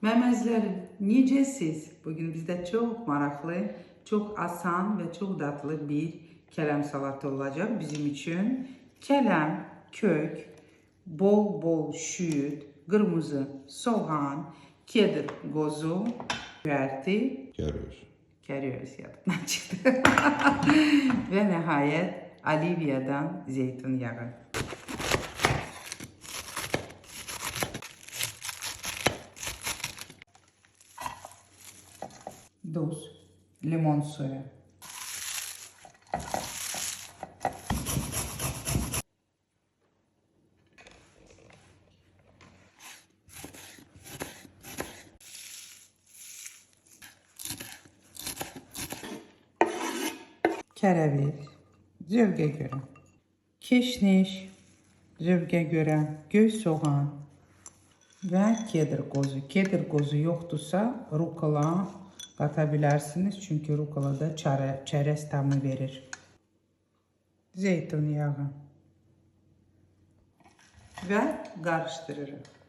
Məməzlərim, necəsiz? Bugün bizdə çox maraqlı, çox asan və çox dadlı bir kələm salatı olacaq bizim üçün. Kələm, kök, bol-bol şüd, qırmızı soğan, kedr qozu, göyərti, Görüyoruz. Kereviz yadımdan çıxdı. Və nəhayət Olivia'dan zeytun yağı. Duz, limon suyu. Kereviz, zövqə görə. Keşniş, zövqə görə. Göy soğan və kedr qozu. Kedr qozu yoxdursa rukola qata bilərsiniz. Çünki rukola da çərəz tamı verir. Zeytun yağı. Və qarışdırırıq.